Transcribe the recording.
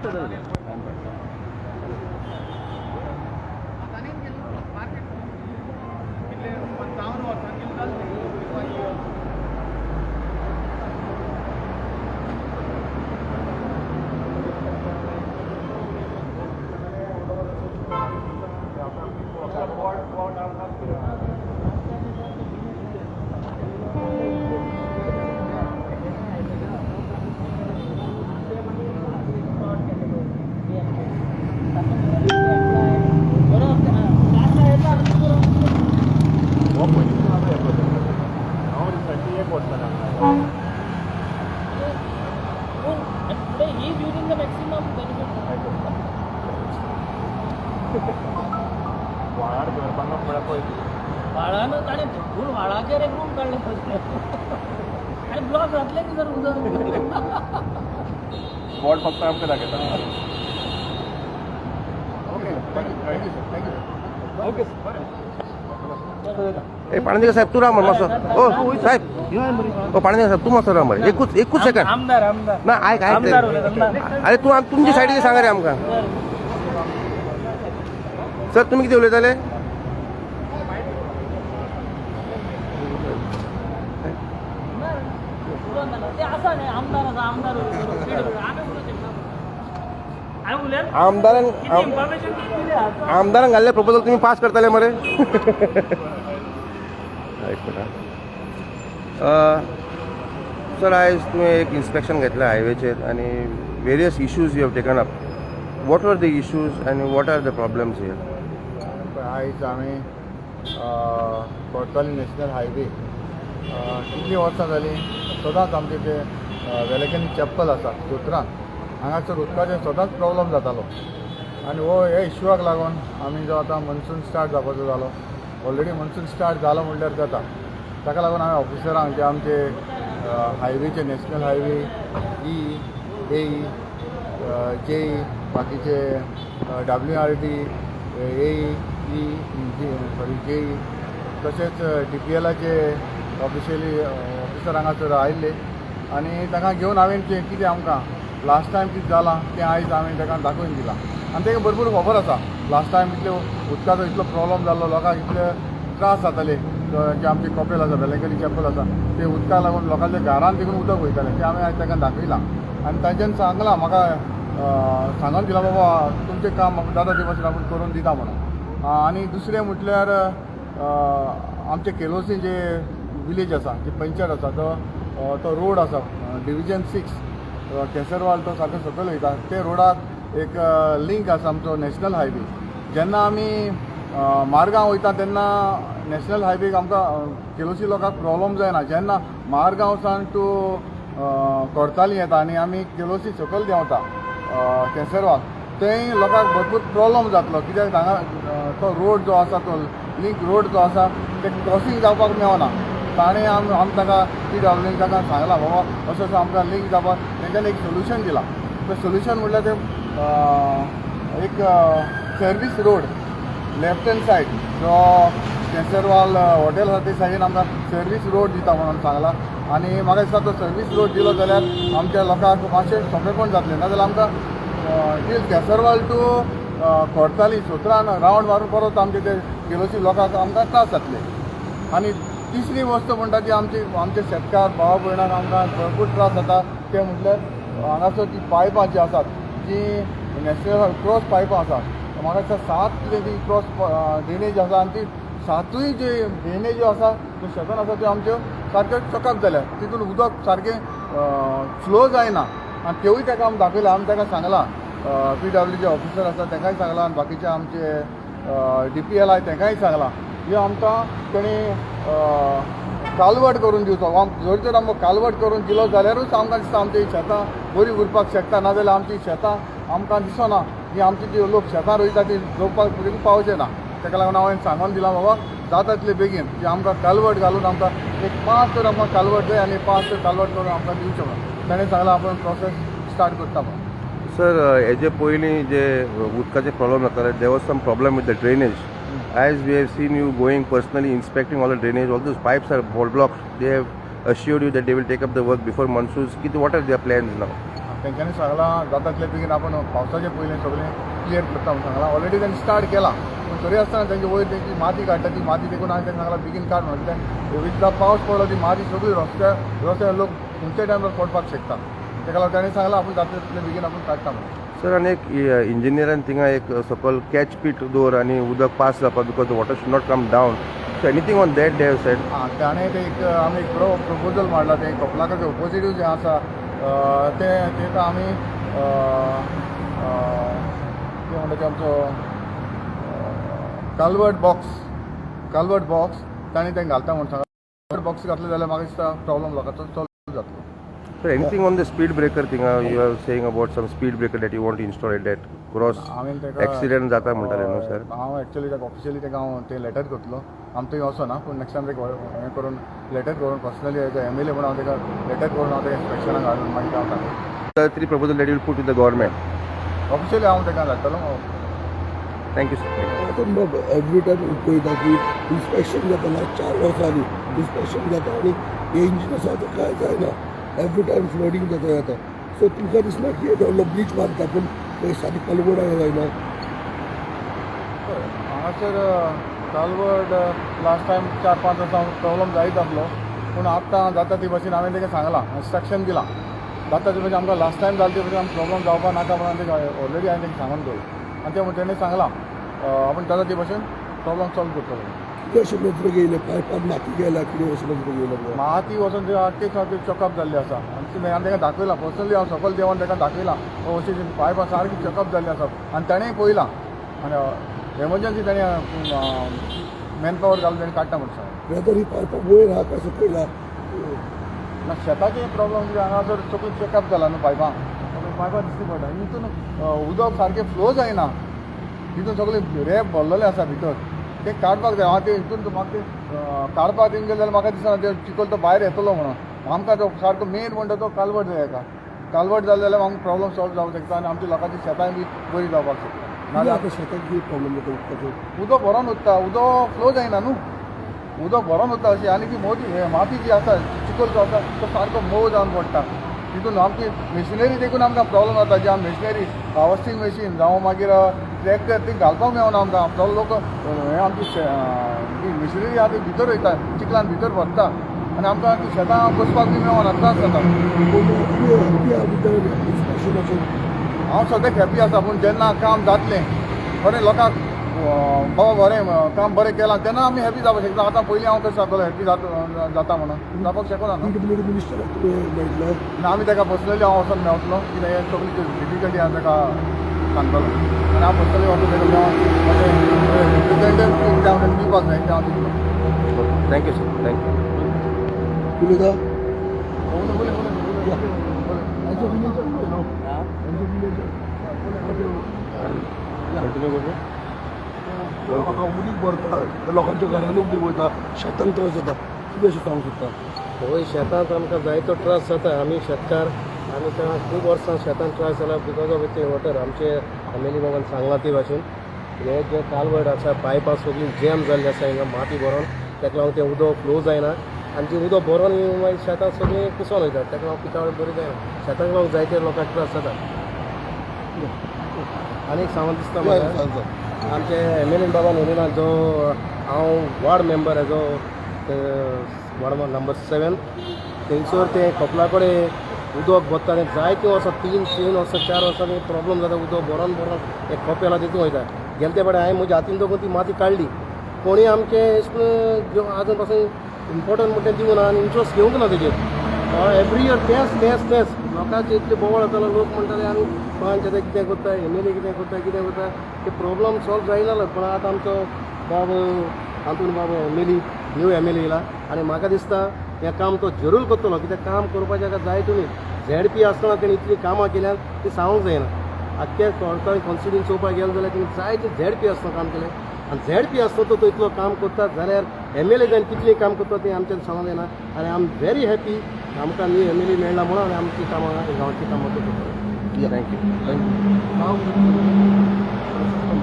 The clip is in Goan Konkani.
पडटा जाल्यार टायम पडटा. मार्केट कितले 55 वर्सां कितें जालें. हो पयलीं हांव हांव रिसंटली एक वर्स जालें हांगा. Today he is using the maximum benefit. व्हाळार घर बांदप म्हळ्यार पयलीं व्हाळान ताणें फूल व्हाळाचेर एक रूम काडले आनी ब्लॉक घातले की सर उदक. बोट फक्त आमकां दाखयता. Okay, thank you, thank you sir, thank you. Okay sir. ए पाणंदेकर साहेब, तूं राव मरे मातसो. ओ साहेब, ओ पाणंदेकर साहेब, तूं मातसो राव मरे एकूच एकूच सेकंड. आमदार, आमदार. ना, आयक आयक. आमदार उलयता, आमदार. अरे, तूं तुमची सायडीचे सांगा रे आमकां. सर, तुमी कितें उलयताले? ते आसा न्ही, आमदार आसा, आमदार उलयता. आमी उलोवंक शकना. हांवें उलयलें. आमदारान कितें इन्फॉर्मेशन दिली आसा. आमदारान घाल्ले प्रपोजल तुमी पास करताले मरे. एक मिनट. सर, आयज तुवें एक इन्स्पेक्शन घेतलें हायवेचेर आनी various issues you have taken up. What are the issues आनी what are the problems here? आयज आमी कोर्ताली नॅशनल हायवे, कितलीं वर्सां जालीं सदांच आमचे ते वेलंकनी चॅपल आसा सुत्रान, हांगासर उदकाचें सदांच प्रॉब्लम जातालो. आनी हो ह्या इश्यूआक लागून आमी जो आतां मनसून स्टार्ट जावपाचो जालो, ऑलरेडी मनसून स्टार्ट जालो म्हणल्यार जाता, ताका लागून हांवें ऑफिसरांक जे आमचे हायवेचे, नॅशनल हायवे ई, ए, जे, बाकीचे WRD, A E, sorry, जे, तशेंच डीपीएलाचे ऑफिशियली ऑफिसर हांगासर आयिल्ले आनी तांकां घेवन हांवें तें कितें आमकां लास्ट टायम कितें जालां तें आयज हांवें ताका दाखोवन दिलां. आनी ताका भरपूर खबर आसा, लास्ट टायम इतले उदकाचो इतलो प्रॉब्लम जाल्लो, लोकांक इतले त्रास जाताले जे आमचे कपेल आसा, वेलंकनी चॅपल आसा, ते उदकाक लागून लोकांच्या घरान देखून उदक वयतालें. तें हांवें आयज ताका दाखयलां आनी तांच्यान सांगलां, म्हाका सांगून दिलां, बाबा तुमचें काम म्हाका जाता ते भाशेन आपूण करून दिता म्हणून. आनी दुसरें म्हटल्यार आमचे केलोसी जे विलेज आसा, जी पंचायत आसा, तो तो रोड आसा डिविजन 6 केसरवाल, तो सारको सकयल वयता. ते रोडाक एक लिंक आसा आमचो नॅशनल हायवे. जेन्ना आमी मारगांव वयता तेन्ना नॅशनल हायवेक आमकां केलोसी लोकांक प्रॉब्लम जायना. जेन्ना मारगांव सावन टू कोर्ताली येता आनी आमी केलोसी सकयल देंवता केसरवाल, थंय लोकांक भरपूर प्रॉब्लम जातलो, कित्याक हांगा तो रोड जो आसा, तो लिंक रोड जो आसा, ते क्रॉसींग जावपाक मेळना. ताणें आमी ताका पीडब्ल्यून ताका सांगलां, बाबा असो असो आमकां लिंक जावपाक. तेंच्यांनी एक सोल्युशन दिलां. तें सोल्युशन म्हणल्यार तें एक service road left hand side, जो केसरवाल हॉटेल आसा ते सायडीन आमकां सर्वीस रोड दिता म्हणून सांगलां. आनी म्हाका दिसता तो सर्वीस रोड दिलो जाल्यार आमच्या लोकांक मातशें सोंपेपण जातलें. नाजाल्यार आमकां till Kesarval two Cortalim सोत्रान round मारून परत आमचे ते केलोसी लोकांक आमकां त्रास जातले. आनी तिसरी वस्तू म्हणटा ती आमची आमचे शेतकार भाव भयणांक आमकां भरपूर त्रास जाता. ते म्हटल्यार हांगासर ती पायपां जी आसात, जी नॅशनल क्रॉस पायपां आसात, म्हाका दिसता सात कितें ती क्रॉस ड्रेनेज आसा आनी ती सातूय जी ड्रेनेज्यो आसा त्यो शेतान आसा, त्यो आमच्यो सारक्यो चॉकअप जाल्या. तितून उदक सारकें फ्लो जायना. आनी त्योय ताका आमी दाखयलां. आमी ताका सांगलां, पीडब्ल्यूचे ऑफिसर आसा तांकांय सांगलां आनी बाकीचे आमचे डीपीएल आहाय तांकांय सांगलां, ह्यो आमकां तेणी कालवट करून दिवचो. जर तर आमकां कालवट करून दिलो जाल्यारूच आमकां दिसता आमची शेतां बरीं उरपाक शकता. नाजाल्यार आमची शेतां आमकां दिसना की आमची जी लोक शेतां रोयता ती रोवपाक फुडें पावचे ना. ताका लागून हांवें सांगून दिलां, बाबा जाता तितले बेगीन की आमकां कालवट घालून आमकां एक पांच तर आमकां कालवट जाय आनी पांच तर कालवट करून आमकां दिवचें म्हणून. ताणें सांगलां आपूण प्रोसेस स्टार्ट करता म्हणून. सर, हेजे पयलीं जे उदकाचे प्रॉब्लम जाताले, there was some problem with the drainage. As we have seen you going personally inspecting all the drainage, all those pipes are all blocked. They have assured you that they will take up the work before monsoons. What are their plans now? तेंच्यांनी सांगलां जाता तितले बेगीन आपूण पावसाचे पयलीं सगळें क्लियर करता म्हणून सांगलां. ऑलरेडी तांणी स्टार्ट केलां, पूण तरी आसतना तेंचे वयर तेंची माती काडटा, ती माती देखून हांवें तांकां सांगलां बेगीन काड म्हणून, कित्याक एकदां पावस पडलो ती माती सगळी रस्त्यार लोक खंयच्या टायमार पडपाक शकता. ताका लागून ताणें सांगलां आपूण जाता तितले बेगीन आपूण काडटा म्हणून. सर, आनी एक इंजिनियरान थिंगा एक सकयल कॅच पीट दवर आनी उदक पास जावपाक, because the water should not come down, so anything on that they have said? आं, ताणें ते एक आमी एक प्रोपोजल मांडला. तें कपलाकाचे ओपोजिटूय जें आसा तें ताका आमी कितें म्हणटा तें आमचो कल्वर्ट बॉक्स ताणें तें घालता म्हूण सांगला. कल्वर्ट बॉक्स घातलें जाल्यार म्हाका दिसता प्रॉब्लम लोकांचो सॉल्व जातलो. Sir, anything on the speed breaker थिंगा? You are saying about some speed breaker that you want to install at that cross. हांवें ताका एक्सिडेंट जाता म्हणटाले न्हू सर? हांव एक्चुअली ताका ऑफिशियली ताका हांव तें लेटर करतलो. आम थंय वचना, पूण नेक्स्ट टायम ताका हें करून लेटर करून पर्सनली एज एमएलए म्हणून हांव ताका लेटर करून हांव ताका इन्स्पेक्शनाक हाडून मागीर हांव सांगता. The three proposal that you will put with the government. Officially हांव ताका धाडटलो. Thank you, sir. आतां बाब एवरी टायम पळयता की इन्स्पेक्शन जाता. लास्ट 4 वर्सां जालीं इन्स्पेक्शन जाता आनी हे इंजिन आसा तो कांय जायना. एवरी टायम फ्लडींग जाता जाता. सो तुमकां दिसना की व्हडलो ब्रीज बांदता पूण ते सादी कलवड जायना? हांगासर कालवड लास्ट टायम 4-5 वर्सां प्रॉब्लम जायत आसलो, पूण आतां जाता ती भशेन हांवें ताका सांगलां, इन्स्ट्रक्शन दिलां, जाता ते भशेन आमकां लास्ट टायम जालें ते भशेन आमकां प्रॉब्लम जावपा नाका म्हणून ताका ऑलरेडी हांवें तांकां सांगून दवरलां आनी ते तेणें सांगलां आपूण जाता ते भशेन प्रॉब्लम सॉल्व करतलो. कितें अशें नजरेक येयलें? पायपान माती गेल्या, कितें अशें नजरेक येयलें? माती वचून ते आख्खे सारकी चॉकअप जाल्ली आसा आनी हांवें ताका दाखयलां पर्सनली. हांव सकयल देंवन ताका दाखयलां, अशी पायपां सारकी चॉकअप जाल्ली आसा आनी ताणेंय पळयलां आनी एमर्जन्सी ताणें मॅन पावर घालून ताणें काडटा म्हणून सांगलें. वेदर ही पायपां वयर आहा काय सकयल आहा? ना, शेताचे प्रॉब्लम कितें, हांगासर सगळें चॅकअप जाला न्हू पायपां, सगळीं पायपां दिश्टी पडटा. हितून उदक सारकें फ्लो जायना. तितून सगळें रेब भरलेलें आसा भितर, तें काडपाक जाय. हांव तें हितून म्हाका तें काडपाक थिंग गेलें जाल्यार म्हाका दिसना तें चिखल तो भायर येतलो म्हणून. आमकां तो सारको मेन म्हणटा तो कालवट जाय. एका कालवट जालें जाल्यार आमकां प्रॉब्लम सॉल्व जावंक शकता आनी आमच्या लोकांची शेतांय बी बरी जावपाक शकता. नाजाल्यार आतां शेताक कितें प्रॉब्लम जाता उदकाचो? उदक भरोन उरता, उदक फ्लो जायना न्हू, उदक भरोन उरता अशी आनी ती मोटी माती जी आसा, चिखल जो आसा तो सारको मोव जावन पडटा. तितून आमची मेशिनरी देखून आमकां प्रॉब्लम जाता. जी आमी मेशिनरी, हार्वस्टींग मशीन जावं मागीर ट्रॅक्टर, ती घालपाक मेळना आमकां. सगळे लोक हे आमची ती मेशिनरी आहा ती भितर वयता, चिखलान भितर भरता आनी आमकां ती शेतां बसपाक बी मेळना, त्रास जाता. पूण तुमी हॅपी आहा विथ इन्स्पेक्शनाचेर? हांव सद्याक हॅपी आसा, पूण जेन्ना काम जातलें बरें, लोकांक बाबा बरें काम बरें केलां, तेन्ना आमी हॅपी जावपाक शकता. आतां पयलीं हांव कशें सांगतलो हॅपी जाता म्हणून? जावपाक शकना न्हू. पीडब्ल्यूडी मिनिस्टराक तुमी मेळटले? ना, आमी ताका पर्सनली हांव वचोन मेवतलो, कित्याक हे सगळी डिफिकल्टी हांव ताका सांगतलो आनी हांव पर्सनली वचून ताका मेळोन म्हजें रिप्रेझेंटेटिव तें हांव ताका दिवपाक जाय, तें हांव दितलो. Thank you, sir, thank you. उलयता. उलय, उलय, उलय, उलय. As a villager, as a villager. Continue करूं. म्हाका उदीक भरता, लोकांच्या घरान उदीक वयता, शेतांक त्रास जाता. कितें अशें सांगूंक सोदता? हय, शेतांत आमकां जायतो त्रास जाता. आमी शेतकार, आमी खूब वर्सां शेतांत त्रास जाला because of ते वॉटर. आमचे एमएलए बाबान सांगलां ते भाशेन हे जे कालवड आसा, पायपां सगळीं जॅम जाल्ली आसा हिंगा माती भरोन. ताका लागून तें उदक फ्लो जायना आनी ती उदक भरोन मागीर शेतां सगळीं कुसोन वयता. ताका लागून पिकावळ बरी जायना. शेतांक लागून जायते लोकांक त्रास जाता. आनी एक सांगून दिसता म्हाका, आमचे एमएलए बाबान उलयला, जो हांव वॉर्ड मेंबर हेजो, वॉर्ड नंबर 7, थंयसर ते कपला कडेन उदक भरता तें जायतीं वर्सां, तीन तीन वर्सां, 4 वर्सां ते प्रॉब्लम जाता. उदक भरोन भरोन एक कपेल आहा तितून वयता. गेले ते फावटी हांवें म्हज्या हातीन दोगून ती माती काडली. कोणी आमचें अशें करून आजून पासून इम्पोर्टंट म्हणटा तें दिवना आनी इंट्रस्ट घेवंक ना तेजेर. एवरी इयर तेंच तेंच तेंच. लोकांचे इतले बोवाळ जातालो. लोक म्हणटाले आमी पंच आतां कितें करता, एमएलए कितें करता, कितें करता, ते प्रॉब्लम सॉल्व जायना. पूण आतां आमचो बाब आंतून बाब एमएलए, न्यू एमएलए येयला आनी म्हाका दिसता हें काम तो जरूर करतलो, कित्याक काम करपाचें ताका जाय. तुमी झेडपी आसतना तेणी इतलीं कामां केल्यान ती सांगूंक जायना. आख्खे कोणकाय कॉन्स्टिट्युएन्सी चोवपाक गेले जाल्यार तेणी जायते झेडपी आसतना काम केलें आनी झेडपी आसतना तो इतलो काम करता जाल्यार एमएलए जावन कितलीं काम करता तें आमच्यान सांगूंक जायना. आनी I am very happy आमकां न्यू एमएलए मेळ्ळा म्हणून आनी आमची कामां, गांवची कामां तो करतलो. Thank you. Thank you.